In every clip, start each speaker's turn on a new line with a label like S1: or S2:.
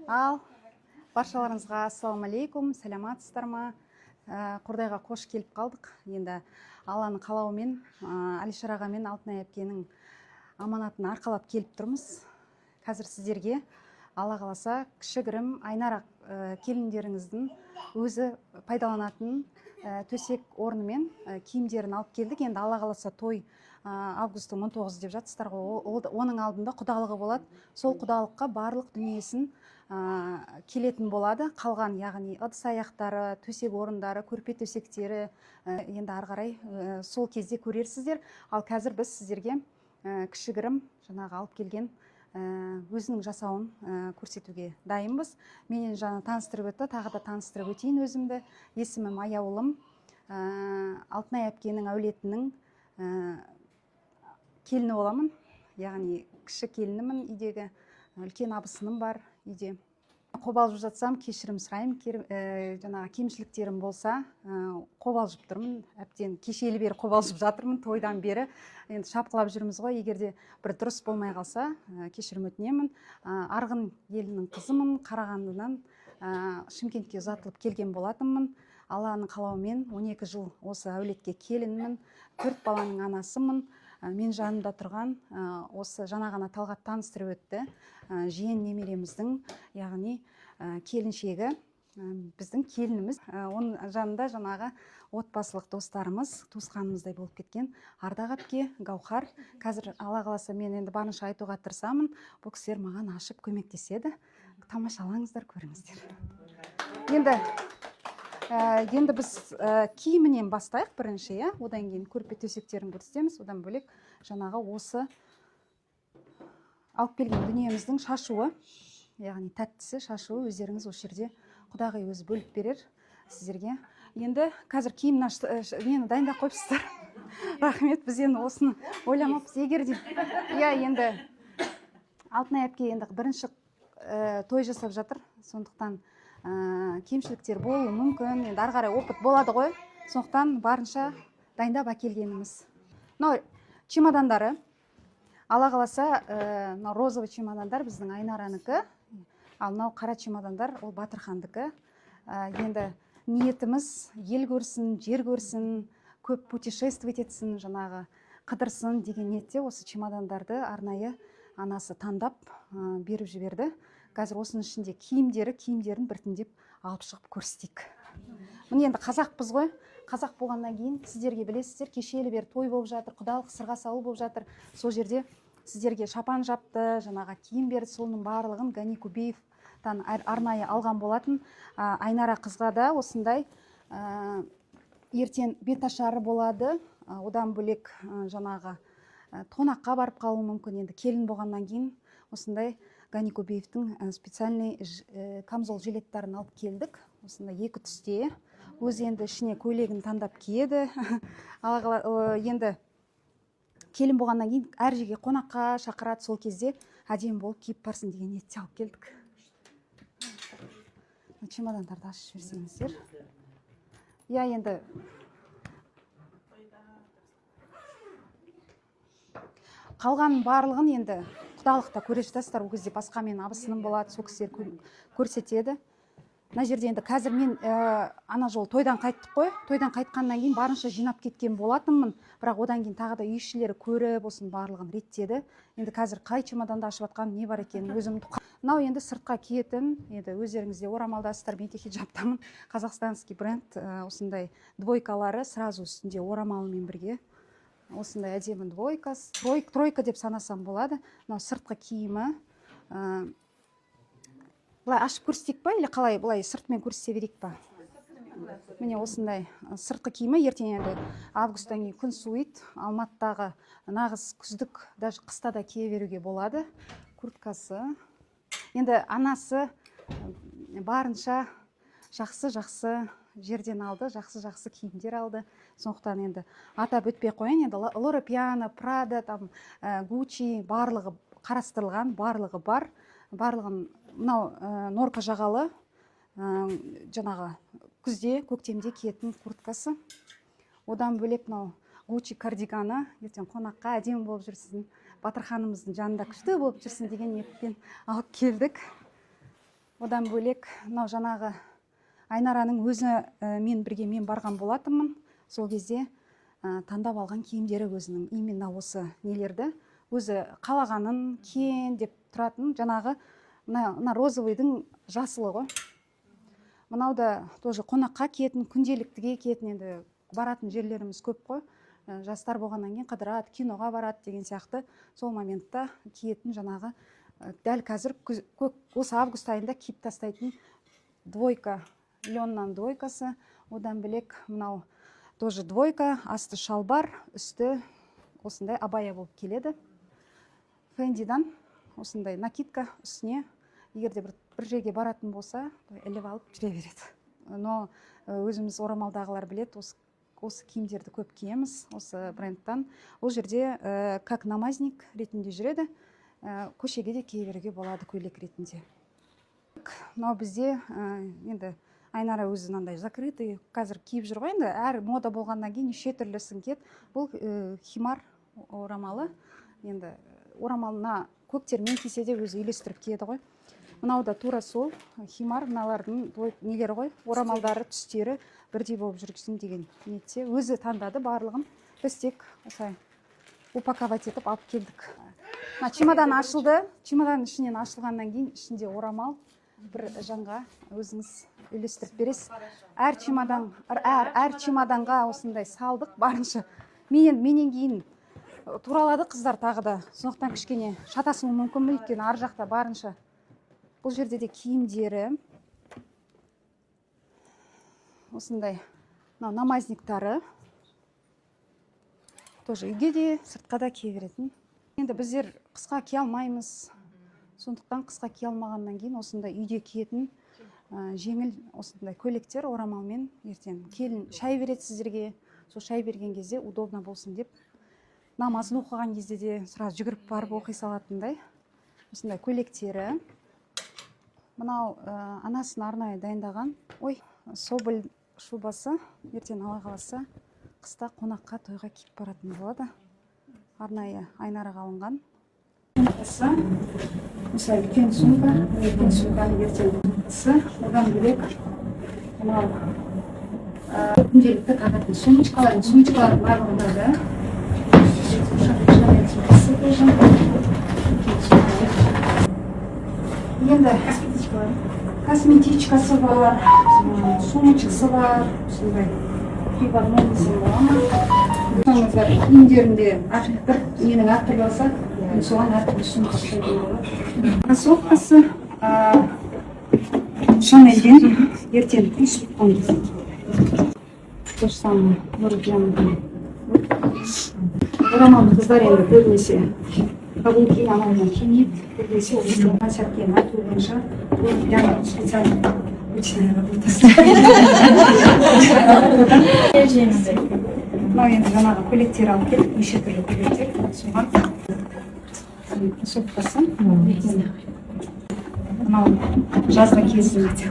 S1: Ал баршаларыңызға ассалаумағалейкум, сәлематсыздар ма? Қордайға қош келіп қалдық. Енді Алланың қалауымен, Алишер аға мен Алтынай әпкенің аманатын арқалап келіп тұрмыз. Қазір сіздерге Алла қаласа кішігірім Айнара келіндеріңіздің өзі пайдаланатын төсек орнымен киімдерін алып келдік. Енді Алла қаласа той августтың 19 деп жатсыздар ғой, оның алдында құдалығы болады. Сол құдалыққа барлық дүниесін келетін болады. Қалған, яғни ыдыс аяқтары, төсек орындары, көрпе төсектері, енді ары қарай сол кезде көрерсіздер. Ал қазір біз сіздерге кішігірім жаңағы алып келген өзінің жасауын көрсетуге дайынбыз. Менен жаңа таныстырып өтті, тағы да таныстырып өтейін өзімді. Есімім Аяулым. Алтынай әпкенің әулетінің келіні боламын. Яғни кіші келінімін үйдегі, үлкен абысыным бар үйде. Қобалжып жатсам кешірім сұраймын, жаңағы кемшіліктерім болса, қобалжып тұрмын. Әбден кешелі бері қобалжып жатырмын, тойдан бері. Енді шапқылап жүрміз ғой, егер де бір дұрыс болмай қалса, кешірім өтінемін. Арғын елінің қызымын, Қарағандыдан Шымкентке ұзатылып келген болатынмын. Алланың қалауымен 12 жыл осы әулетке келінмін, 4 баланың анасымын. Мен жанымда тұрған, осы жаңа ғана Талғат таныстырып өтті. Жиен немереміздің, яғни, келіншегі, біздің келініміз. Оның жанында жаңағы отбасылық достарымыз, туысқанымыздай болып кеткен Ардақ әпке, Гаухар. Қазір Алла қаласа мен енді барынша айтуға тырысамын. Бұл кісілер маған ашып көмектеседі. Тамашалаңыздар, көріңіздер. Енді біз киімінен бастайық бірінші, иә? Одан кейін көрпе төсектерін көрсетеміз. Одан бөлек жаңағы осы алып келген дүниеміздің шашуы, яғни тәттісі шашуы, өздеріңіз осы жерде құдағи өзі бөліп берер сіздерге. Енді қазір киімін нені дайындап қойыпсыздар. Рахмет, біз енді осыны ойламаппыз. Егер де, иә, енді Алтынай әпке енді бірінші той жасап жатыр, сондықтан кемшіліктер болуы мүмкін. Енді ары қарай опыт болады ғой, сондықтан барынша дайындап әкелгеніміз. Мынау чемодандары, Алла қаласа, мынау розовый чемодандар біздің Айнаранікі, ал мынау қара чемодандар ол Батырхандікі. Енді ниетіміз ел көрсін, жер көрсін, көп путешествовать етсін, жаңағы қыдырсын деген ниетте осы чемодандарды арнайы анасы таңдап, беріп жіберді. Қазір осының ішінде киімдерін біртіндеп алып шығып көрсетейік. Міне енді қазақпыз ғой. Қазақ болғаннан кейін сіздерге білесіздер, кешелі бері той болып жатыр, құдалық сырға салу болып жатыр. Сол жерде сіздерге шапан жапты, жаңағы киім берді, соның барлығын Гани Кубеевтан арнайы алған болатын. Айнара қызға да осындай, ертең беташары болады. Одан бөлек, жаңағы, тонаққа барып қалуы мүмкін. Енді келін болғаннан кейін осындай Гани Кубеевтің, специальный камзол жилеттарын алып келдік. Осындай екі түсте. Өзі енді ішіне көйлегін таңдап киеді. Енді келін болғаннан кейін әр жерге қонаққа шақырады, сол кезде әдемі болып киіп барсын деген ниетте алып келдік. Чемодандарды ашып жіберсеңіздер. Иә, енді қалғанның барлығын енді құдалықта көре жатасыздар. Ол кезде басқа мен абысыным болады, сол кісілер көрсетеді. Мына жерде енді қазір мен, ана жолы тойдан қайттық қой. Тойдан қайтқаннан кейін барынша жинап кеткен болатынмын. Бірақ одан кейін тағы да үй ішілері көріп, осының барлығын реттеді. Енді қазір қай чемоданды ашып жатқан не бар екенін өзім мынау енді сыртқа киетін, енді өздеріңіз де орамалдасыздар, мен де хиджабтамын. Қазақстанский бренд, осындай двойкалары сразу үстінде орамалымен бірге. Осындай әдемі двойка, тройка деп санасам болады. Мынау сыртқы киімі. Былай ашып көрсетейік па, или қалай, былай сыртымен көрсете берейік па? Міне осындай сыртқы киімі. Ертең енді августтан кейін күн суиды. Алматыдағы нағыз күздік, даже қыста да кие беруге болады. Курткасы. Енді анасы барынша жақсы-жақсы жерден алды, жақсы-жақсы киімдер алды. Сондықтан енді атап өтпей қояйын. Енді Лоро Пиано, Прада, Гуччи барлығы қарастырылған, барлығы бар. Барлығын мынау, норка жағалы, жаңағы күзде, көктемде киетін курткасы. Одан бөлек мынау Гуччи кардиганы, ертең қонаққа әдемі болып жүрсін, Батырханымыздың жанында күшті болып жүрсін деген ниетпен алып келдік. Одан бөлек мынау жаңағы Айнараның өзі мен бірге мен барған болатынмын. Сол кезде таңдап алған киімдері өзінің, именно осы нелерді өзі қалағанын киен деп тұратын. Жаңағы мына розовыйдың жасылы ғой. Мынау да тоже қонаққа киетін, күнделіктіге киетін. Енді баратын жерлеріміз көп қой. Жастар болғаннан кейін қыдырады, киноға барады деген сияқты. Сол моментта киетін жаңағы дәл қазір көк, осы август айында киіп тастайтын двойка, леннан двойкасы. Одан бөлек мынау тоже двойка, асты шалбар, үсті осындай абая болып келеді. Фендидан осындай накидка үстіне, егер де бір жерге баратын болса, былай іліп алып жүре береді. Но өзіміз орамалдағылар біледі, осы киімдерді көп киеміз осы брендтан. Ол жерде как намазник ретінде жүреді, көшеге де кие беруге болады көйлек ретінде. Мынау бізде енді Айнара өзі мынандай закрытый қазір киіп жүр ғой. Енді әр мода болғаннан кейін неше түрлісін киеді. Бұл химар орамалы. Енді орамалына көктермен кисе де, өзі үйлестіріп киеді ғой. Мынау да тура сол химар, мыналардың нелері ғой, орамалдары, түстері бірдей болып жүрсін деген ниетте өзі таңдады барлығын. Біз тек осылай упаковать етіп алып келдік. Мына чемодан ашылды. Чемоданның ішінен ашылғаннан кейін ішінде орамал. Бір жанға өзіңіз үйлестіріп бересіз. Әр чемодан, әр чемоданға осындай салдық барынша. Менен кейін туралады қыздар тағы да, сондықтан кішкене шатасуы мүмкін, өйткені ар жақта барынша. Бұл жерде де киімдері осындай. Мынау намазниктары тоже үйге де, сыртқа да кие беретін. Енді біздер қысқа кие алмаймыз, сондықтан қысқа кие алмағаннан кейін осындай үйде киетін жеңіл осындай көйлектер орамалмен. Ертең келін шай береді сіздерге, сол шай берген кезде удобно болсын деп, намазын оқыған кезде де сразу жүгіріп барып оқи салатындай осындай көйлектері. Мынау анасын арнайы дайындаған, ой, соболь шубасы. Ертең, Алла қаласа, қыста қонаққа, тойға киіп баратын болады. Арнайы Айнараға алынған. Сумкасы осылай үлкен сумка. Үлкен сумканы ертең. Одан бөлек мынау күнделікті тағатын сумочкалар. Сумочкалардың барлығында да сумкасы тоже үлкен сумка. Енді косметичкасы бар, сумочкасы бар, осындай три в одном десем бола ма? Соңыздар киімдерінде бір ненің әртүрлі болса, мен соған әртүрлі сумка ұстайтын болады. Кроссовкасы Шанельден, ертең күн суытқан кезде. То же самое Лордианадан. Орамалды қыздар енді көбінесе каблуки, анау мынау кимейді. Көбінесе осы Мансәпкенің айтуы бойынша, бұл прямо специально ручная работа. Мынау енді жаңағы көйлектер алып келдік, неше түрлі көйлектер соған. Кроссовкасы мынау жазға киесін өте.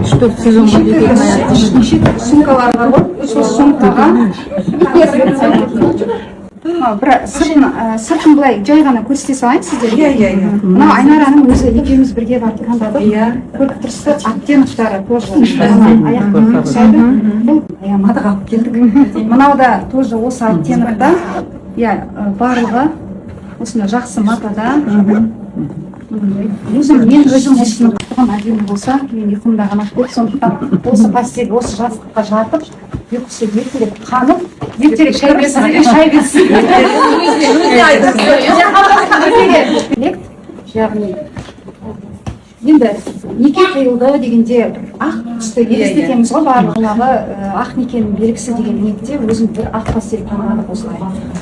S2: Үш-төрт сезонға жететін аяқ.
S1: Неше түрлі сумкалар бар ғой, сол сумкаға мынау бір сыртын былай жай ғана көрсете салайын сіздерге.
S2: Иә.
S1: Мынау Айнараның өзі, екеуміз бірге барып таңдадық. Көріп тұрсыздар, оттеноктары тоже ана аяқ киімге ұқсайды. Бұл аямадық, алып келдік. Мынау да тоже осы оттенокта, иә. Барлығы осындай жақсы матада. Өзім, мен өзім осыны тұғын, әдемі болса, мен ұйқым да қанады көп. Сондықтан осы постель, осы жастыққа жатып, ұйқысы ертерек қанып, ертерек шай берсін, шай берсін. Комплект, яғни енді неке қиылды дегенде бір ақ түсті елестетеміз ғой барлығы. Жаңағы ақ некенің белгісі деген ниетте өзім бір ақ постель таңдадық осылай.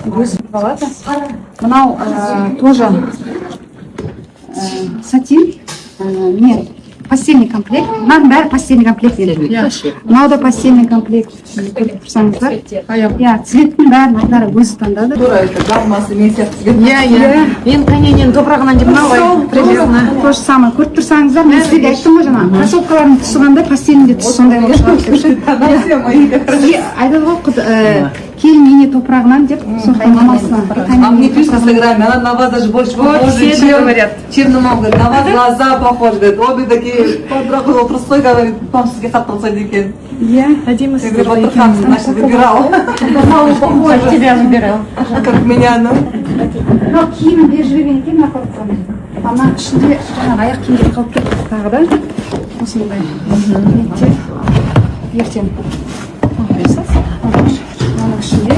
S1: Өзім алады. Мынау тоже сатин, не постельный комплект. Мынаның бәрі постельный комплект енді. Мынау да постельный комплект, көріп тұрсаңыздар. Иә, цветтің бәрін Айнара өзі таңдады.
S3: Тура это гаммасы мен сияқты.
S2: Иә. Мен қайнененің топырағынан деп мынау ғой примерно.
S1: То же самое, көріп тұрсаңыздар. Мен сіздерге айттым ғой жаңа, кроссовкалардың түсі қандай, постельдің де түсі сондай болып шығады деп ше.
S3: Все мои как раз.
S1: Айтады ғой, Келін ене топырағынан деп, сондықтан мамасынан.
S3: А мне пишут в Инстаграме, она на вас даже больше похожа,
S2: все так
S3: чем,
S2: говорят.
S3: Чем на маму. Говорит, на вас глаза похожи. Говорит, обе такие, подруга простой, говорит, вам сізге қатты ұқсайды екен.
S1: Иә.
S2: Әдемі.
S3: Я говорю, Батырхан, значит, выбирал. На маму похожа.
S2: Тебя выбирал.
S3: Как меня, ну.
S1: Мынау киімін беріп жіберген екен мына коробканы. А мына ішінде жаңағы аяқ киімдер қалып кетті тағы да осындай ниетте. Ертең мынаның ішінде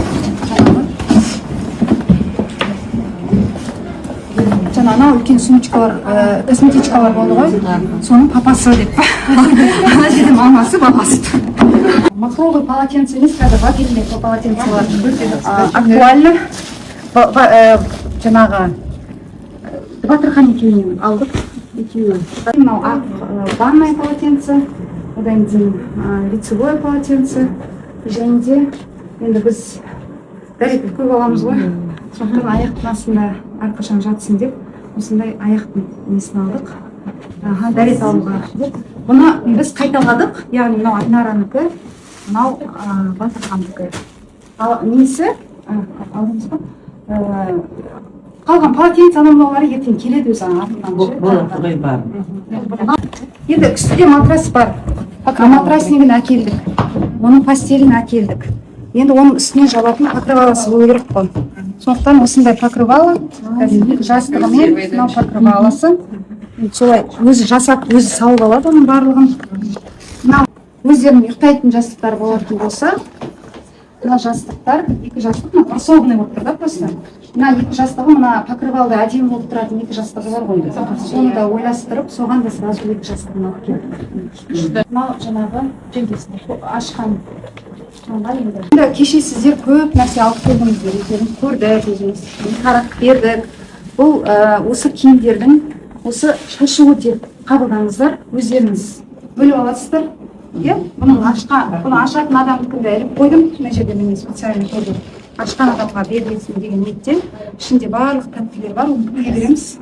S1: жаңа анау үлкен сумочкалар, косметичкалар болды ғой, соның папасы деп. Ана жерде мамасы, баласы тұр. Махровый полотенце емес, қазір вафельный полотенцелар актуально. Жаңағы Батырхан екеуінен алдық, екеуі. Мынау ақ ванное полотенце, одан кейін лицевое полотенце. Және де енді біз дәретті көп аламыз ғой, сондықтан аяқтың астында әрқашан жатсын деп осындай аяқтың несін алдық, аха, дәрет алуға деп. Бұны біз қайталадық, яғни мынау Айнаранікі, мынау Батырхандікі. Ал несі алдыңыз ба? Қалған полотенце, анау мынаулары ертең келеді өзі артынан ше.
S4: Болады ғой бар.
S1: Енді үстінде матрас бар, а матрасник ін әкелдік, оның постелін әкелдік. Енді оның үстіне жабатын покрываласы болу керек қой, сондықтан осындай покрывало қазір екі жастығымен. Мынау покрываласы. Енді солай өзі жасап, өзі салып алады оның барлығын. Мынау өздерінің ұйықтайтын жастықтары болатын болса, мына жастықтар, екі жастық, мына фасованный болып тұр да. Просто мына екі жастығы, мына покрывалда әдемі болып тұратын екі жастығы бар ғой, соны да ойластырып, соған да сразу екі жастығын алып келдік. Мынау жаңағы ашқан жанға. Енді кеше сіздер көп нәрсе алып келдіңіздер, өздеріңіз көрдік, өзіміз таратып бердік. Бұл осы киімдердің осы шашуы деп қабылдаңыздар, өздеріңіз бөліп аласыздар, иә. Бұның ашқа, бұны ашатын адамдікін де іліп қойдым мына жерде міне, специально тоже ашқан адамға берілсін деген ниетте. Ішінде барлық тәттілер бар. Оны кімге береміз?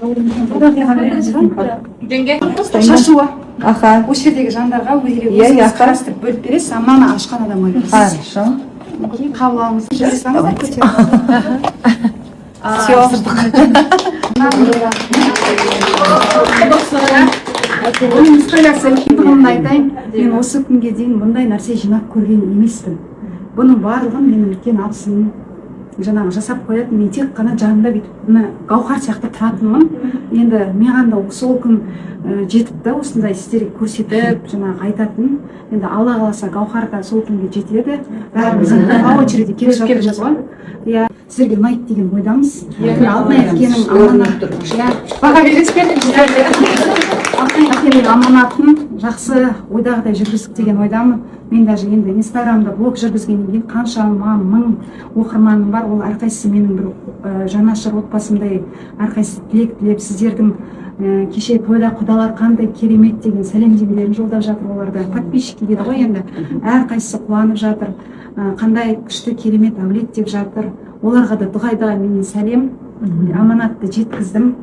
S1: Құдағиға береміз ба? Шашуы.
S3: Аха.
S1: Осы жердегі жандарға или
S3: Иә,
S1: өзіңіз
S3: иә.
S1: қарастырып бөліп бересіз, а мынаны ашқан адамға бересіз.
S3: Хорошо.
S1: Мінекей, қабыл алыңыз. Жасаңыздар, көтеріп.
S3: Все.
S1: Оның историясы қиындығын айтайын. Мен осы күнге дейін бұндай нәрсе жинап көрген емеспін. Бұның барлығын менің үлкен абысыным жаңағы жасап қоятын, мен тек қана жанында бүйтіп мына гауһар сияқты тұратынмын. Енді маған да сол күн жетіпті осындай сіздерге көрсетіп, жаңағы айтатын. Енді Алла қаласа, гауһар да сол күнге жетеді. Бәріміз по очереди келе жатырмыз ғой, иә. Сіздерге ұнайды деген ойдамыз. Алтынай әпкенің аманат, иә, баға бересіз. Алтынай әпкенің аманатын жақсы, ойдағыдай жүргіздік деген ойдамын. Мен даже енді Инстаграмда блог жүргізгеннен кейін қаншама мың оқырманым бар, ол әрқайсысы менің бір жанашыр отбасымдай, әрқайсысы тілек тілеп, сіздердің кеше тойда құдалар қандай керемет деген сәлемдемелерін жолдап жатыр. Олар да подписчики дейді ғой енді, әрқайсысы қуанып жатыр, қандай күшті, керемет әулет деп жатыр. Оларға да дұғай дұғай менен сәлем. Аманатты жеткіздім,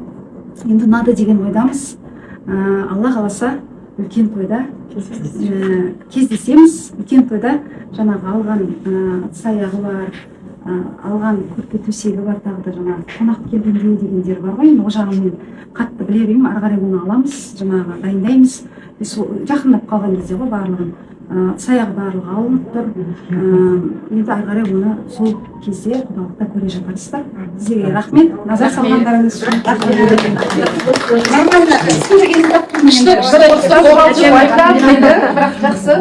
S1: енді ұнады деген ойдамыз. Алла қаласа, үлкен тойда кездесеміз. Үлкен тойда жаңағы алған ыдыс аяғы бар, алған көрпе төсегі бар, тағы да жаңағы қонақ келгенде дегендер бар ғой. Енді ол жағын мен қатты біле бермеймін, ары қарай оны аламыз, жаңағы дайындаймыз. И сол жақындап қалған кезде ғой барлығын, ыдыс аяғы барлығы алынып тұр. Енді ары қарай оны сол кезде құдалықта көре жатарсыздар. Сіздерге рахмет назар салғандарыңыз үшін. Нормально түсіндірген жоқпын енді.
S2: Бірақ жақсы,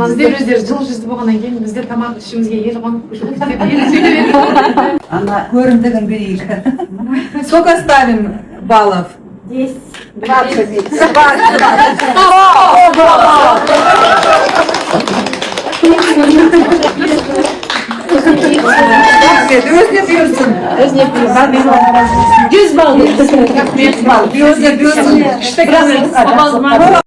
S2: сіздер өздері жылы жүзді болғаннан кейін бізде тамақ ішімізге ел қонып деп ел сөйлеп.
S4: Ана.
S3: Көрімдігін берейік. Сколько ставим баллов?
S2: 10.
S3: 20. 20. Өзіне бұйырсын.
S2: Өзіне бұйырсын.
S4: 100 балл.
S3: 100 балл. Өзіне бұйырсын.
S2: Бірақ